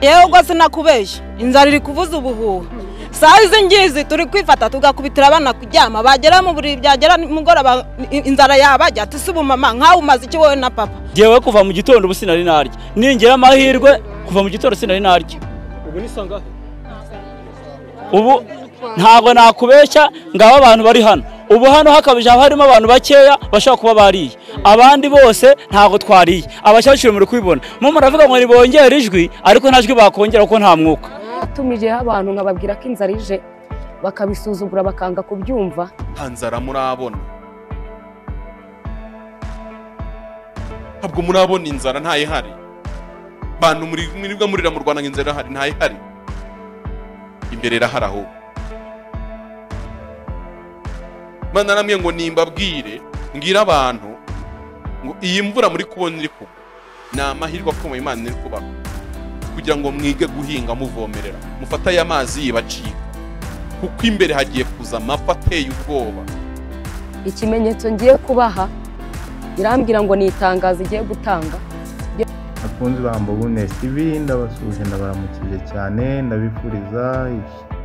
Yewe ubwo sinakubeshya, inzara iri kuvuza ubuhuha. Saa izi ngizi turi kwifata tugakubitira abana kuryama, bagera mu buriri byagera nimugoroba inzara yabajya, ati si ubu mama nkawe umaze iki wowe na papa? Jewe kuva mu gitondo ubu sinari narya, ningira amahirwe kuva mu gitondo sinari narya. Ubu ni sangahe? Ubu ntabwo nakubeshya ngaba abantu bari hano. Ubu hano hakabije harimo abantu bakeya bashaka kuba bariye, abandi bose ntabwo twariye. Abashyashye muri kwibona mu muravuga ngo nibongere ijwi, ariko nta jwi bakongera kuko nta mwuka. Atumijeho abantu nkababwira ko inzara ije, bakabisuzugura bakanga kubyumva. Nta nzara murabona, ntabwo murabona inzara, ntayihari. Bantu mwirirwa murira mu Rwanda ngo inzara irahari, ntayihari. Imbere irahari ahubwo. Imana naramwe ngo nimbabwire, mbwire abantu ngo iyi mvura muri kubona iri kugwa ni amahirwe akomeye Imana iri kubaha, kugira ngo mwige guhinga muvomerera, mufate aya mazi yibacika, kuko imbere hagiye kuza amapfa ateye ubwoba. Ikimenyetso ngiye kubaha irambwira ngo ni itangazo igiye gutanga. Abakunzi ba Mbogune TV ndabasuje, ndabaramukije cyane, ndabifuriza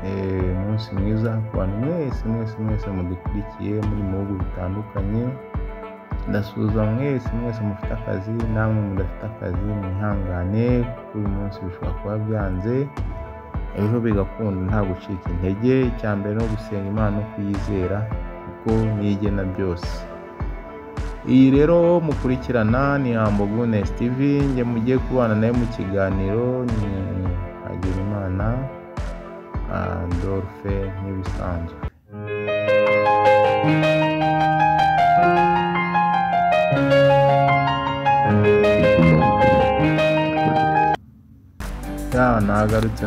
umunsi mwiza ku bantu mwese mwese mwese mudukurikiye muri mu bihugu bitandukanye. Ndasuhuza mwese mwese mufite akazi namwe mudafite akazi, mwihangane kuko uyu munsi bishobora kuba byanze, ejo bigakunda, nta gucika intege. Icya mbere no gusenga Imana no kuyizera kuko niyo igena byose. Iyi rero mukurikirana ni Mbogune TV, njye mugiye kubana nayo mu kiganiro ni Hagenimana Adolphe nk'ibisanzwe.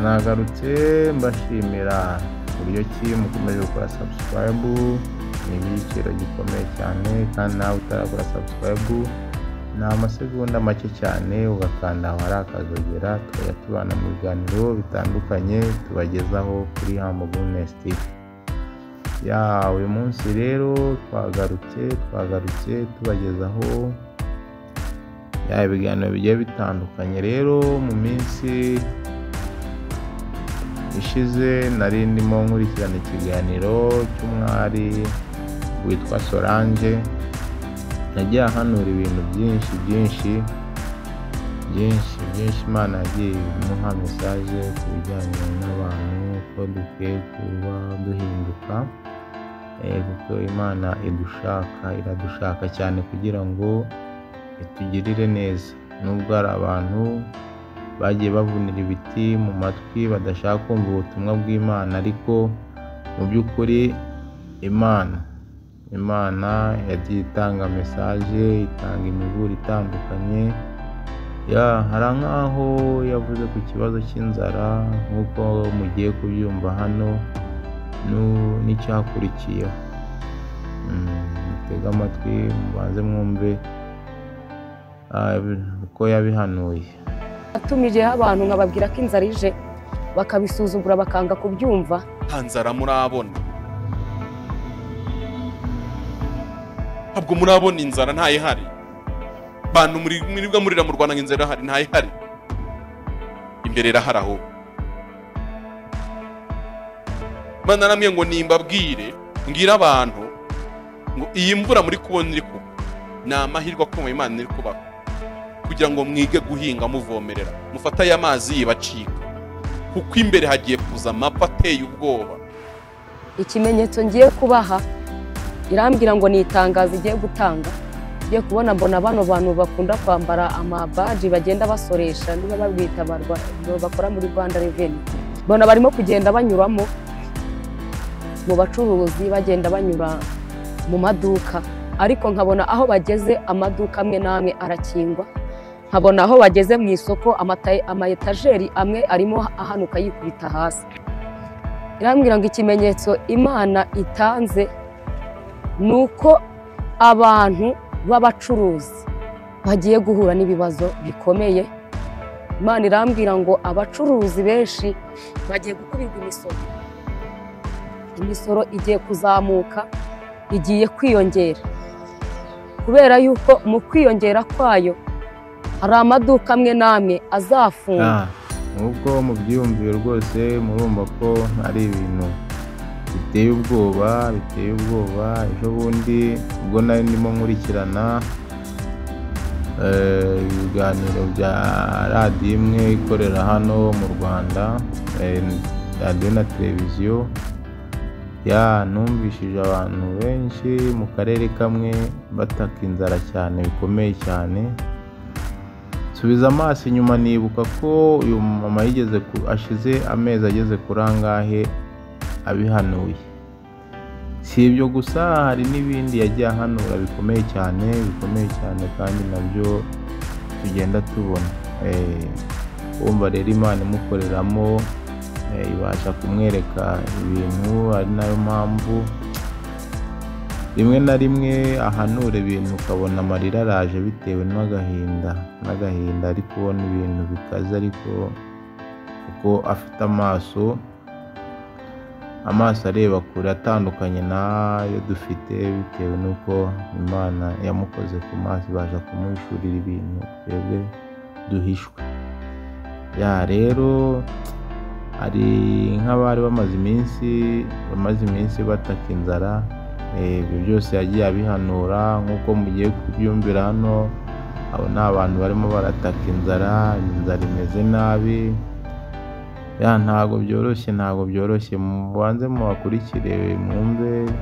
Nagarutse mbashimira uburyo ki mukomeje gukora subscribe, ni igiciro gikomeye cyane, kandi nawe utarakora subscribe ni amasegonda make cyane ugakanda aho hari akazogera, tukajya tubana mu biganiro bitandukanye tubagezaho kuri Mbogune TV. Ya uyu munsi rero twagarutse tubagezaho ya ibiganiro bigiye bitandukanye. Rero mu minsi ishize nari ndimo nkurikirana ikiganiro cy'umwari witwa Solange, nagiye ahanura ibintu byinshi byinshi byinshi byinshi. Imana yagiye imuha message ku bijyanye n'abantu ko dukwiye kuba duhinduka, kuko Imana idushaka, iradushaka cyane kugira ngo itugirire neza. Nubwo hari abantu bagiye bavunira ibiti mu matwi badashaka kumva ubutumwa bw'Imana, ariko mu by'ukuri Imana yagiye itanga message, itanga imiburo itandukanye. Ya hari nkaho yavuze ku kibazo cy'inzara nk'uko mugiye kubyumva hano n'icyakurikiyeho. Mutege amatwi mubanze mwumve uko yabihanuye. Atumijeho abantu nkababwira ko inzara ije, bakabisuzugura bakanga kubyumva. Nta nzara murabona, ntabwo murabona inzara, ntayihari. Bantu mwirirwa murira mu Rwanda ngo inzara irahari, ntayihari. Imbere irahari ahubwo. Imana naramwe ngo nimbabwire, mbwire abantu ngo iyi mvura muri kubona iri kugwa ni amahirwe akomeye Imana iri kubaha, kugira ngo mwige guhinga muvomerera, mufate aya mazi yibacika, kuko imbere hagiye kuza amapfa ateye ubwoba. Ikimenyetso ngiye kubaha irambwira ngo ni itangazo igiye gutanga. Ngiye kubona mbona bano bantu bakunda kwambara amabaji bagenda basoresha, niba babwita bakora muri Rwanda Revenue, mbona barimo kugenda banyuramo mu bacuruzi, bagenda banyura mu maduka, ariko nkabona aho bageze amaduka amwe n'amwe arakingwa, nkabona aho bageze mu isoko ama etajeri amwe arimo ahanuka yikubita hasi. Irambwira ngo ikimenyetso Imana itanze nuko abantu b'abacuruzi bagiye guhura n'ibibazo bikomeye. Imana irambwira ngo abacuruzi benshi bagiye gukubirwa imisoro, imisoro igiye kuzamuka, igiye kwiyongera, kubera yuko mu kwiyongera kwayo hari amaduka amwe n'amwe azafunga. Nk'uko mubyiyumviye rwose murumva ko ari ibintu biteye ubwoba, biteye ubwoba. Ejo bundi ubwo nari ndimo nkurikirana ibiganiro bya radiyo imwe ikorera hano mu Rwanda, radiyo na televiziyo, ya numvishije abantu benshi mu karere kamwe bataka inzara cyane bikomeye cyane. Nsubiza amaso inyuma nibuka ko uyu mama yigeze ashize amezi ageze kuri angahe abihanuye. Si ibyo gusa, hari n'ibindi yagiye ahanura bikomeye cyane, bikomeye cyane, kandi nabyo tugenda tubona. Wumva rero Imana imukoreramo, ibasha kumwereka ibintu, ari nayo mpamvu rimwe na rimwe ahanura ibintu ukabona amarira araje bitewe n'agahinda, n'agahinda ari kubona ibintu bikaze, ariko kuko afite amaso areba kure atandukanye n'ayo dufite, bitewe n'uko Imana yamukoze ku maso ibasha kumuhishurira ibintu twebwe duhishwe. Ya rero hari nk'abari bamaze iminsi bataka inzara, ibyo byose yagiye abihanura nk'uko mugiye kubyumvira hano. Abo ni abantu barimo barataka inzara, inzara imeze nabi. Ya ntago byoroshye, ntago byoroshye. Mubanze mubakurikire mwumve.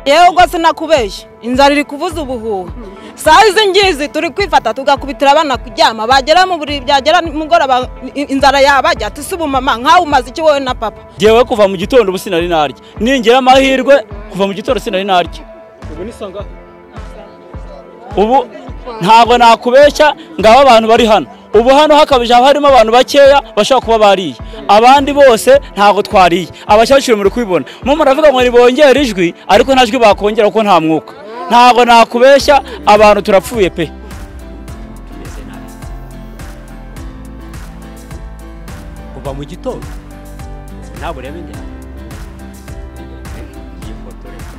Yewe ubwo sinakubeshya, inzara iri kuvuza ubuhuha. Saa izi ngizi turi kwifata tugakubitira abana kuryama, bagera mu buriri byagera nimugoroba inzara yabajya ati se ubu mama nkawe umaze iki wowe na papa? Jewe kuva mu gitondo ubu sinari narya, ningira amahirwe kuva mu gitondo sinari narya. Ubu ni sanga ubu ntabwo nakubeshya ngaba abantu bari hano. Ubu hano hakabije harimo abantu bakeya bashobora kuba bariye, abandi bose ntabwo twariye. Abakecuru muri kubibona mu muravuga ngo nibongere ijwi, ariko nta jwi bakongera kuko nta mwuka. Ntabwo nakubeshya, abantu turapfuye pe. Tumeze nabi kuva mu gitondo, ntabwo ureba njye iyi foto rero.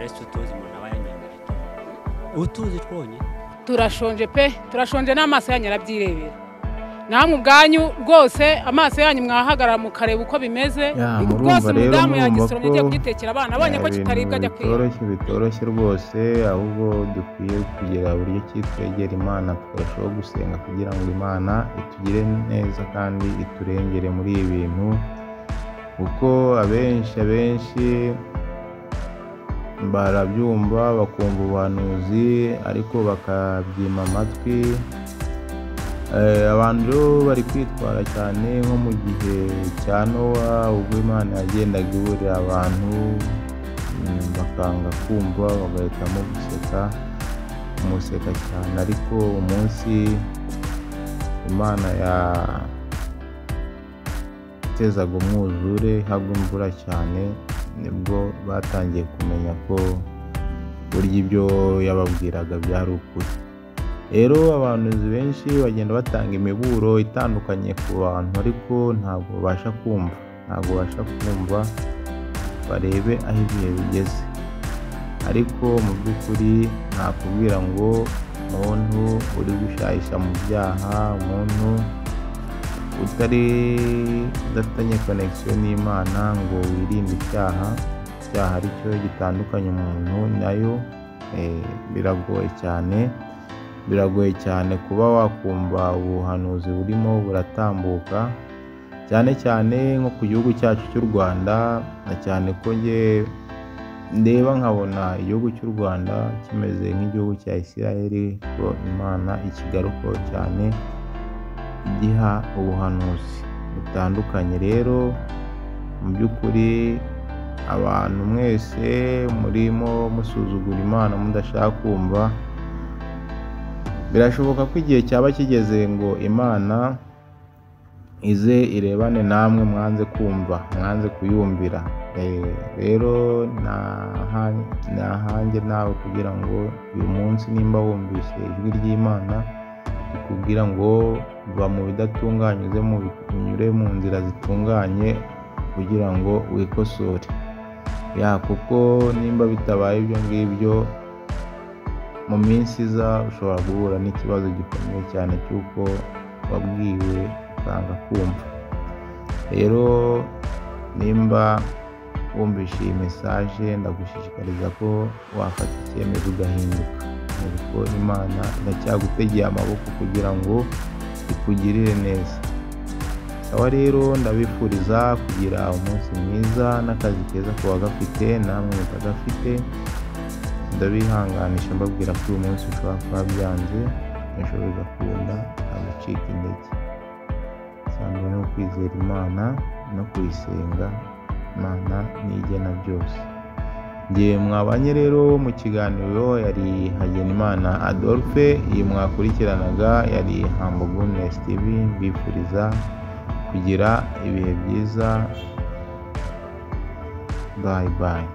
Utuzi umuntu aba yanyanyaje utuzi twonyine. Turashonje pe, turashonje n'amaso yanyu arabyirebera. Namwe ubwanyu rwose amaso yanyu mwahagarara mukareba uko bimeze. Rwose umudamu yagisoromye agiye kugitekera abana, abonye ko kitaribwa ajya kwiba. Bitoroshye rwose, ahubwo dukwiye kugira uburyo ki twegera Imana tukarushaho gusenga kugira ngo Imana itugire neza kandi iturengere muri ibi bintu, kuko abenshi barabyumva bakumva ubuhanuzi ariko bakabyima amatwi. Abantu bari kwitwara cyane nko mu gihe cya Nowa, ubwo Imana yagendaga iburira abantu bakanga kumva bagahitamo guseka, kumuseka cyane. Ariko umunsi Imana yatezaga umwuzure hagwa imvura cyane, nibwo batangiye kumenya ko burya ibyo yababwiraga byari ukuri. Rero abahanuzi benshi bagenda batanga imiburo itandukanye ku bantu, ariko ntabwo babasha kumva, ntabwo babasha kumva barebe aho ibihe bigeze. Ariko mu by'ukuri nakubwira ngo umuntu uri gushayisha mu byaha, umuntu utari udafitanye connection n'Imana ngo wirinde icyaha, icyaha aricyo gitandukanye umuntu nayo, biragoye cyane, biragoye cyane kuba wakumva ubuhanuzi burimo buratambuka, cyane cyane nko ku gihugu cyacu cy'u Rwanda, na cyane ko nge ndeba nkabona igihugu cy'u Rwanda kimeze nk'igihugu cya Isiraheli, ko Imana ikigarukaho cyane igiha ubuhanuzi butandukanye. Rero mu by'ukuri abantu mwese murimo musuzugura Imana mudashaka kumva, birashoboka ko igihe cyaba kigeze ngo Imana ize irebane namwe mwanze kumva, mwanze kuyumvira. Rero nahanjye nawe kugira ngo uyu munsi nimba wumvise ijwi ry'Imana rikubwira ngo va mu bidatunganye uze unyure mu nzira zitunganye kugira ngo wikosore. Ya, kuko nimba bitabaye ibyo ngibyo, mu minsi iza ushobora guhura n'ikibazo gikomeye cyane cy'uko wabwiwe ukanga kumva. Rero nimba wumvishe iyi message, ndagushishikariza ko wafata icyemezo ugahinduka, kuko Imana iracyagutegeye amaboko kugira ngo ikugirire neza. Sawa rero, ndabifuriza kugira umunsi mwiza n'akazi keza ku bagafite, namwe mutagafite ndabihanganisha mbabwira ko uyu munsi ushobora kuba byanze, ejo bigakunda. Nta gucika intege, isanzwe no kwizera Imana no kuyisenga. Imana nigena byose. Ngiye mwabanye rero mu kiganiro yari Hagenimana Adolphe, iyi mwakurikiranaga yari Humble Goodness TV. Mbifuriza kugira ibihe byiza. Bye bye.